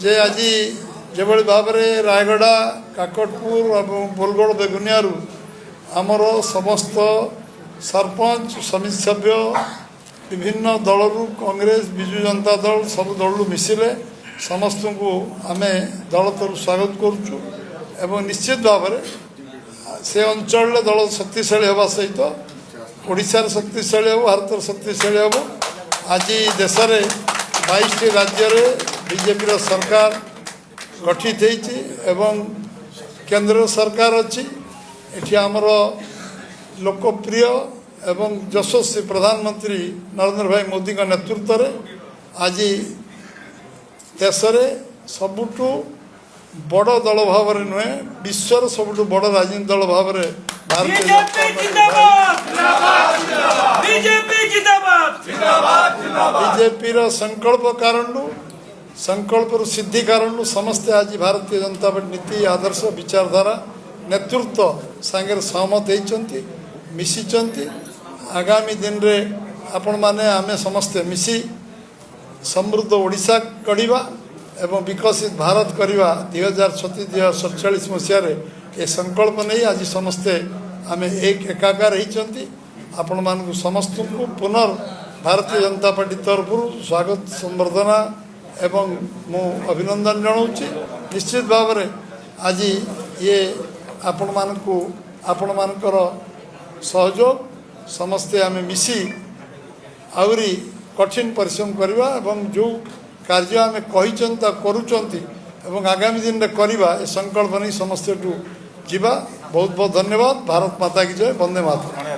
ଯେ ଆଜି ଯେଭଳି ଭାବରେ ରାୟଗଡ଼ା, କାକଟପୁର ଏବଂ ବୋଲଗଡ଼, ବେଗୁନିଆରୁ ଆମର ସମସ୍ତ ସରପଞ୍ଚ, ସମିତି ସଭ୍ୟ ବିଭିନ୍ନ ଦଳରୁ, କଂଗ୍ରେସ, ବିଜୁ ଜନତା ଦଳ, ସବୁ ଦଳରୁ ମିଶିଲେ, ସମସ୍ତଙ୍କୁ ଆମେ ଦଳ ତରଫରୁ ସ୍ୱାଗତ କରୁଛୁ। ଏବଂ ନିଶ୍ଚିତ ଭାବରେ ସେ ଅଞ୍ଚଳରେ ଦଳ ଶକ୍ତିଶାଳୀ ହେବା ସହିତ ଓଡ଼ିଶାର ଶକ୍ତିଶାଳୀ ହେବ, ଭାରତର ଶକ୍ତିଶାଳୀ ହେବ। ଆଜି ଦେଶରେ 22ଟି ରାଜ୍ୟରେ ବିଜେପିର ସରକାର ଗଠିତ ହେଇଛି ଏବଂ କେନ୍ଦ୍ର ସରକାର ଅଛି। ଏଠି ଆମର ଲୋକପ୍ରିୟ ଏବଂ ଯଶସ୍ୱୀ ପ୍ରଧାନମନ୍ତ୍ରୀ ନରେନ୍ଦ୍ର ଭାଇ ମୋଦିଙ୍କ ନେତୃତ୍ୱରେ ଆଜି ଦେଶରେ ସବୁଠୁ ବଡ଼ ଦଳ ଭାବରେ ନୁହେଁ, ବିଶ୍ୱର ସବୁଠୁ ବଡ଼ ରାଜନୀତି ଦଳ ଭାବରେ ଭାରତୀୟ ଜନତା ବିଜେପି ପାର୍ଟି ଜିନ୍ଦାବାଦ! ବିଜେପି ଜିନ୍ଦାବାଦ! ବିଜେପିର ସଂକଳ୍ପ କାରଣରୁ, ସଂକଳ୍ପରୁ ସିଦ୍ଧି କାରଣରୁ ସମସ୍ତେ ଆଜି ଭାରତୀୟ ଜନତା ପାର୍ଟି ନୀତି, ଆଦର୍ଶ, ବିଚାରଧାରା, ନେତୃତ୍ୱ ସାଙ୍ଗରେ ସହମତ ହେଇଛନ୍ତି, ମିଶିଛନ୍ତି। ଆଗାମୀ ଦିନରେ ଆପଣମାନେ, ଆମେ ସମସ୍ତେ ମିଶି ସମୃଦ୍ଧ ଓଡ଼ିଶା ଗଢ଼ିବା ଏବଂ ବିକଶିତ ଭାରତ କରିବା 2036, 2047 ମସିହାରେ। ଏ ସଂକଳ୍ପ ନେଇ ଆଜି ସମସ୍ତେ ଆମେ ଏକ ଏକାକାର ହେଇଛନ୍ତି। ଆପଣମାନଙ୍କୁ ସମସ୍ତଙ୍କୁ ପୁନର୍ ଭାରତୀୟ ଜନତା ପାର୍ଟି ତରଫରୁ ସ୍ୱାଗତ ସମ୍ବର୍ଦ୍ଧନା ଏବଂ ମୁଁ ଅଭିନନ୍ଦନ ଜଣାଉଛି। ନିଶ୍ଚିତ ଭାବରେ ଆଜି ଇଏ ଆପଣମାନଙ୍କୁ, ଆପଣମାନଙ୍କର ସହଯୋଗ, ସମସ୍ତେ ଆମେ ମିଶି ଆହୁରି କଠିନ ପରିଶ୍ରମ କରିବା ଏବଂ ଯେଉଁ କାର୍ଯ୍ୟ ଆମେ କହିଛନ୍ତି ତାକୁ କରୁଛନ୍ତି ଏବଂ ଆଗାମୀ ଦିନରେ କରିବା, ଏ ସଂକଳ୍ପ ନେଇ ସମସ୍ତେ ଏଠୁ ଯିବା। ବହୁତ ବହୁତ ଧନ୍ୟବାଦ। ଭାରତ ମାତା କି ଜୟ! ବନ୍ଦେ ମାତରମ୍।